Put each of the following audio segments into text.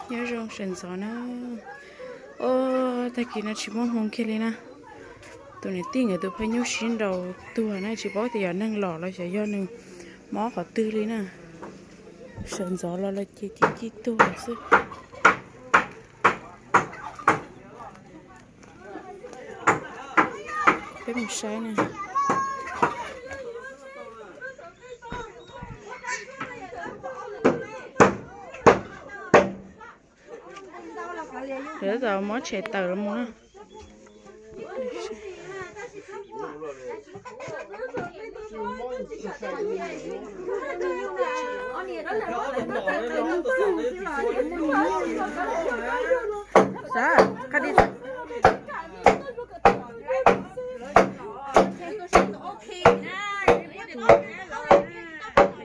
Nyob zoo sawv ntxov na. Ua, tag kis no tsis muaj hmoo kiag li na. Tus niam tij nkawd tus phaw nyuj sib nraus tuag na, tsis paub tias yog neeg los los xyov yog nws mob qhov twg li na. Sawv ntxov los los ces ci ci tuag xwb. Peb mus saib na. Lawv tab tom muab tshem tawm los mus na.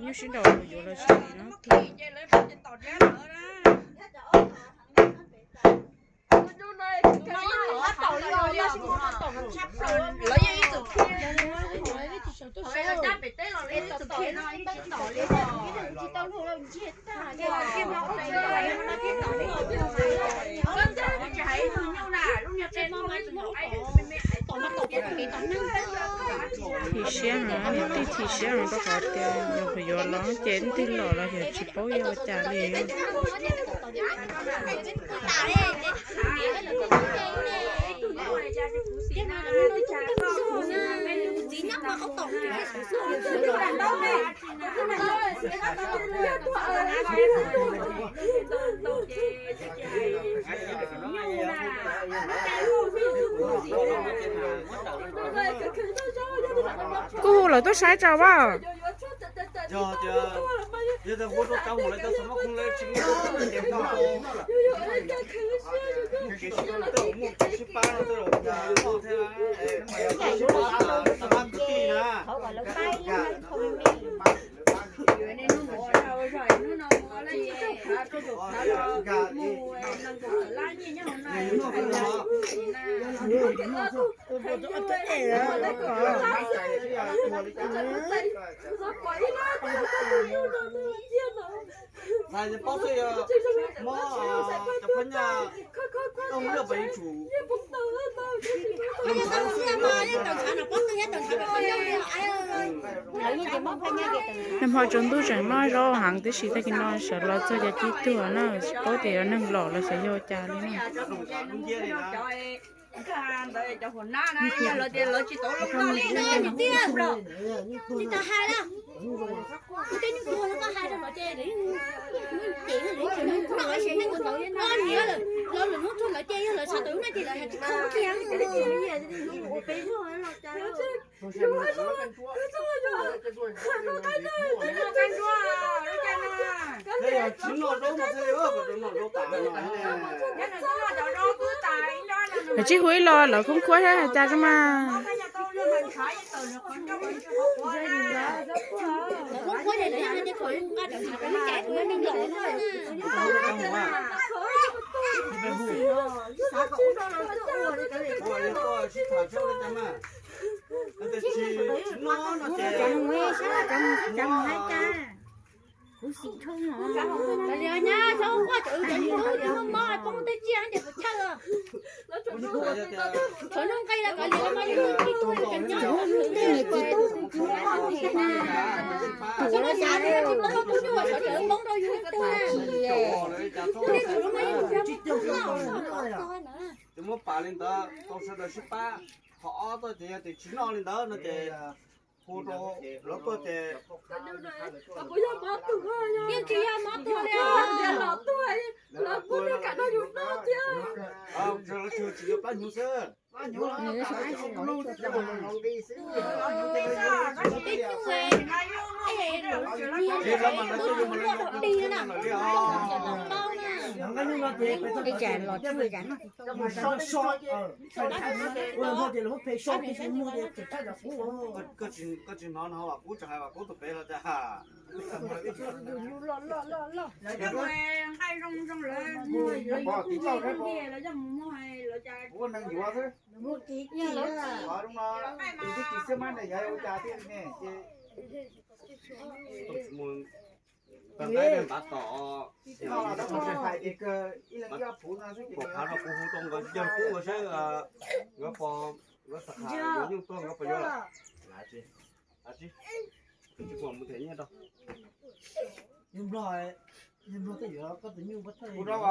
Nyuj sib nraus yuav los tsis no. Chim siab heev, niam tij chim siab heev rau qhov tias nyuam qhuav yuav los ces twg los los yog tsis paub yog ua cas li. Kuv hu lawv tuaj saib tso as. Nag hmo tsaus ntuj tseem noj zaub heev tib si, tag kis no sawv los txog cov ci tuag na, tsis paub tias yog neeg los los xyov yog cas li na. Lawv tsis hu ib lo lawv khoob khuab thiab cas zoo mas. Ces muab pam li ntawd tau sawv daws sib pab. Qhov ob tuaj ces yog tias tsis noj li ntawd no ces hu rau lawv tuaj ces lawv tsis yuav plab hnyuv xwb. Koj tsis hnov no Vam Kub tseem hais Vam Kub tus pem los tias ha. Lawv nqaij zoo zoo lawv muag, lawv muag ntiag lawv coj mus muag, lawv cas tus tib kis xiab mab na yog ua cas thiab ne ces. Tab tom Pom qhav no kuv hu rau nkawd yawg kub nkawd saib, nkawd pom, nkawd xav qhia yuav nyuj tuag nkawd puas yuav lawm. Tsis pom mus them nyiaj rau. Ua rau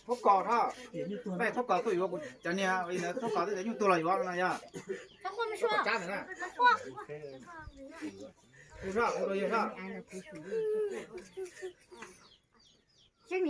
Thoob Kos na, peb Thoob Kos tuaj yuav kuv cov niag, Thoob Kos twb cov nyuj tuag los yuav no yog. Tiam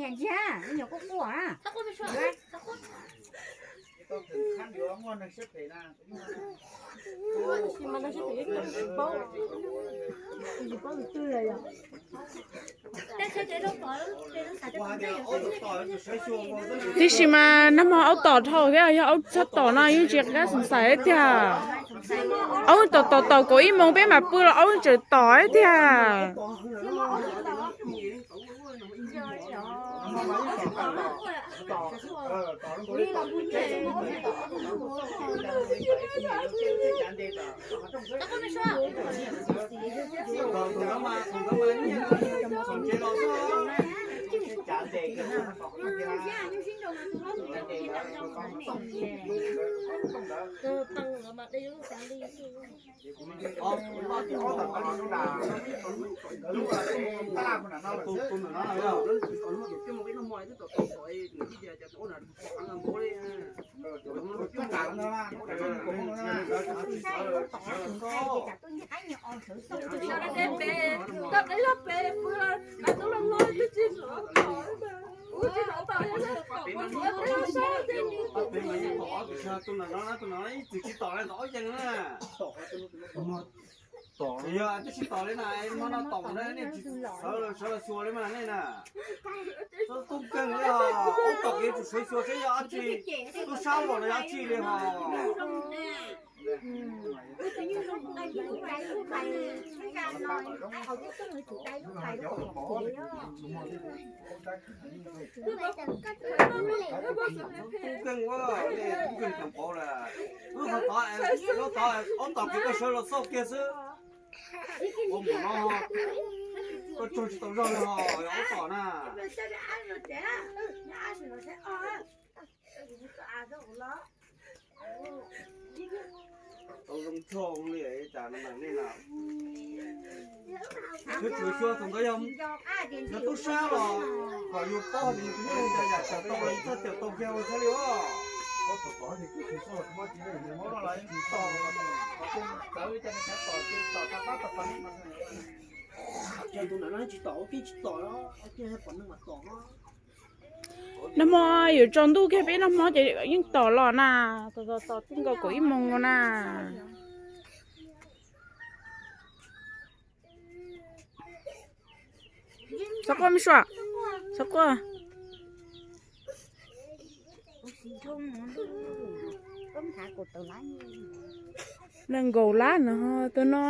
sis mas nag hmo aub tom dhau thiab, yog aub txhob tom no yeej tsis qab xav xav tiag. Aub tom tom tom kaum ib moos peb mam pw los aub tseem tom tiag. Tus no ib txwm tsis tom li, tom ob yees na. Yog twb tsis tom li na, hmo no tom na, nej tsis sawv los xyuas li mas nej na. Tub keeg li os, ub tom kev tsum sawv xyuas seb yog dab tsi, tub sab los los yog dab tsi li hos. Tub keeg ua, nej tub keeg tseem pauv lawm. Lub qhov tod, lub tod, ob tom kev koj sawv los xauj kiag xwb. Ua mus no, koj tsaug tsis tau zog li hos, yog ob tom na. Tau zoo tshoj li cas no mas nej na. Yus tsum xyuas thaum ntawd yog tub sab los kom yus paub hais tias yus tus nyuj cas yam txawm tau los yus txawj txawm tau kiag ua thiaj li os. Tus ntawm no tsis tom, tib tsis tom, tib pom neeg mas tom. Nag hmo yuav tsaus ntuj kiag peb nag hmo ces yeej tom los na, tom tom tom txij nkaus kaum ib moos no na. Xov quaj me sua, xov quaj. Nees nkaum lab no, tus no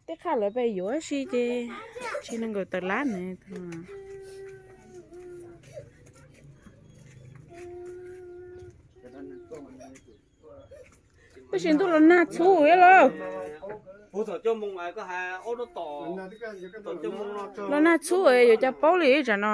tej qhaj lawv pes yuav si ces tsis nees nkaum tawm lab na. Tab sis ntuj los nag txhub thiab lauj. Puag thaum cuaj moos koj hais ob rab tom, thaum cuaj moos no los nag txhub yuav cas paub li tsam no.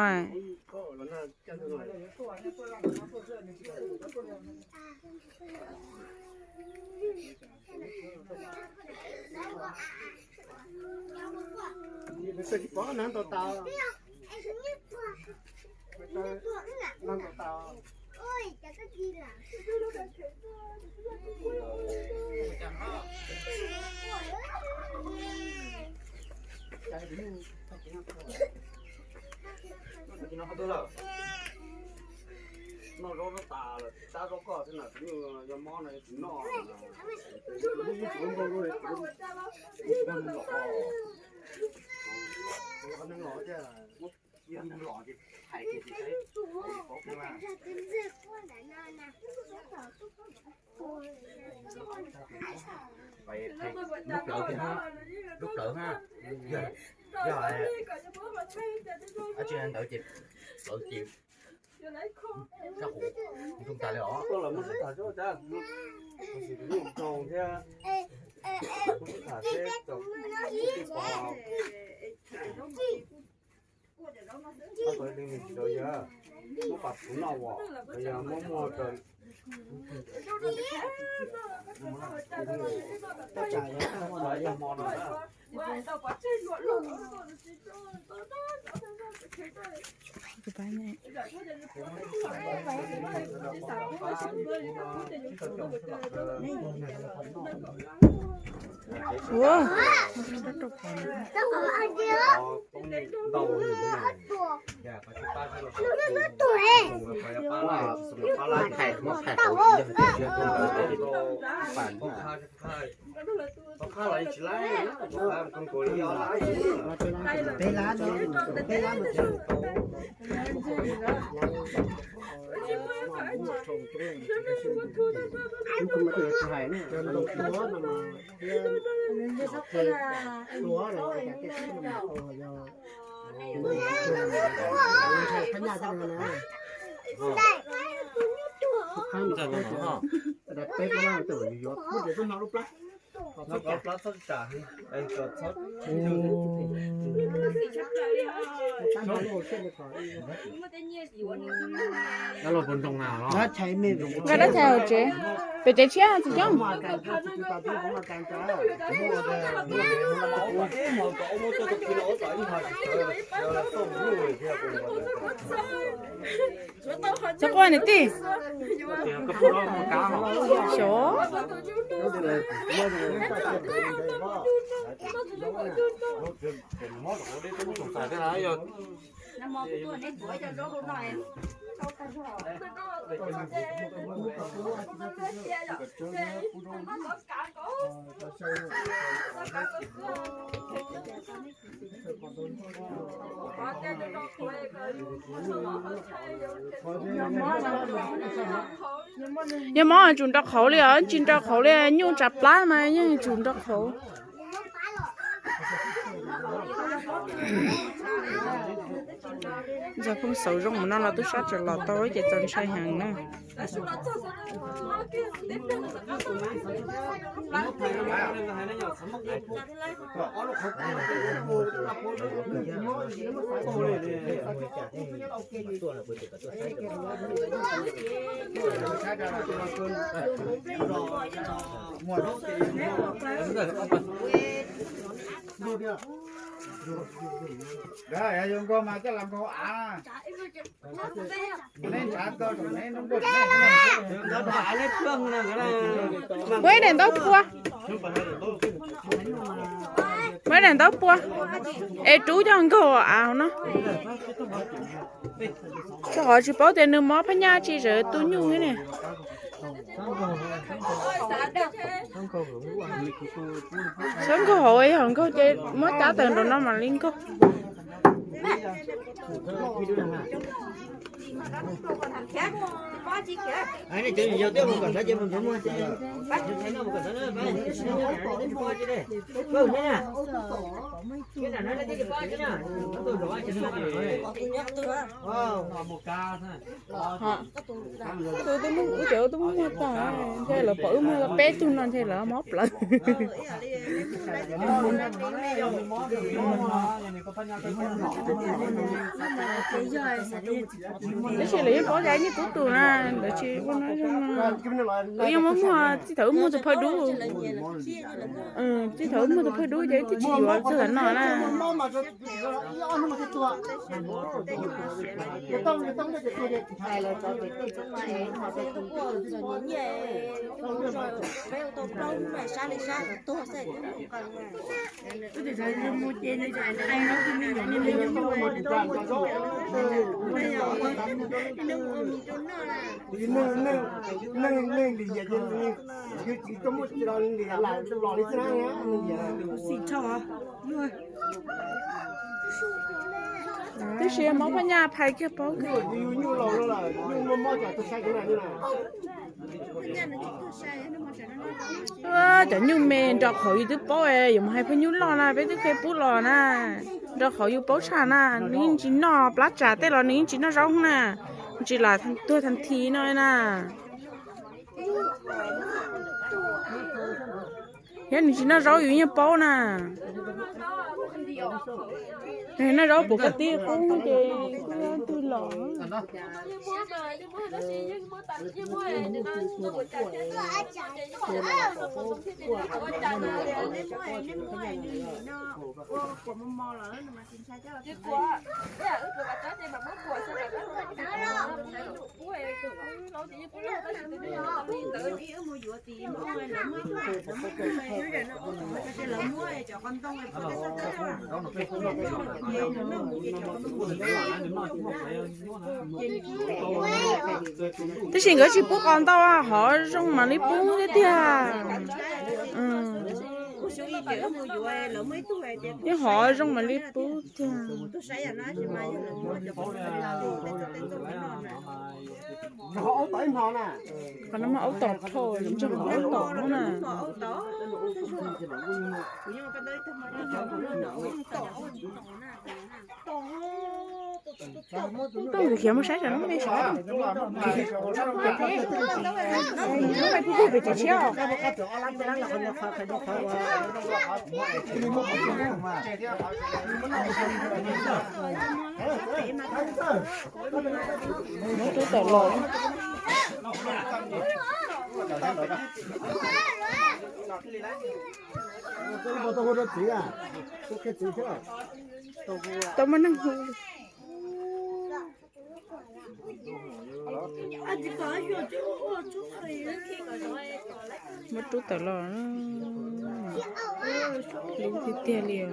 Noj zaub tas lawm, tab zaub koj xwb na, tus nyuj yog mob no tsis noj. Lub plawv kiag ha, lub plawv ha, yog, yog, tsis ntawd ces plawv ces sab qus ntoo tas li os. Ua, Nkag dab tsi hauv tsev? Pem tsev tshiab tsis coob. Txhob quaj niam tij. Xyov. Yog mob tsum nrau qhauv li os, tsis nrau qhauv li, nyuj tsav plab mas yeej tsum nrau qhauv. Ntxawg phooj xauv zoo mus no los tub sab tseem los tau ces txaus ntshai heev na. Muab ib daim ntaub pua. Muab ib daim ntaub pua. Es rub coj nkaug av no. Rau qhov tsis paub tias nws mob phab nyaj tsis zawv tu nyuj ne. Txhob nkaug hauv, yog nkaug ces muab cab tawm nraum no mam li nkaug. Tus twb muaj, wb cov twb muaj muag tag, ntshe lawv pom wb muag peb tug no ntshe lawv mob plawv. Tab sis lawv yeej paub tias nyiaj tub tus na, lawv tsis ua no zoo no. Wb yeej muab muag txij thaum wb muag tus phawj dub. Txij thaum wb muag tus phawj dub ces wb twb tsis yuav txog tam no na. Tab sis mob phab nyaj phais kiag paub kiag. Cov nyuj me nrau qhauv yus twb paub, yuav mus hais pheej nyuj loj na, peb twb qhia pub los na. Nrau qhauv yus paub tshaj na, nws yeej tsis noj plab tsam tej los nws yeej tsis noj zaub na, tsis lam tuag tag thi no na. Yog nws tsis noj zaub yus yeej paub na. Noj zaub puas koj tib qub ces koj twg los. Tab sis nkawd tsis pub qos ntau, hov zoo mam li pub thiab tiag. Yeej hov zoo mam li pub tiag. Qhov no mas aub tom dhau, aub tom no na. Koj mus khiav mus saib saum no me sav. Peb peb pem cov tshiab. Muab rub tawm los. Tau muaj neeg hu. Muab rub tawm los. Lub tiag tiag li os.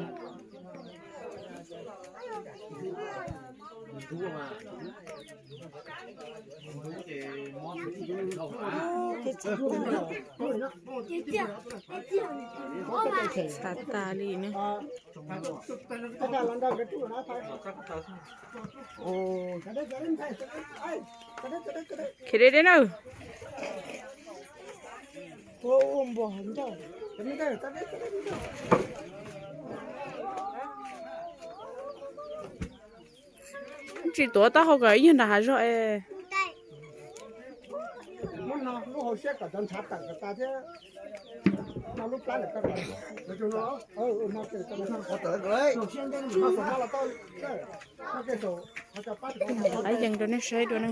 Xav tas li na. Khiav deb deb nawb. Tsis tuav taub hau kom ib nyuag nram hav zoov es. Yees rau nej saib dua ne.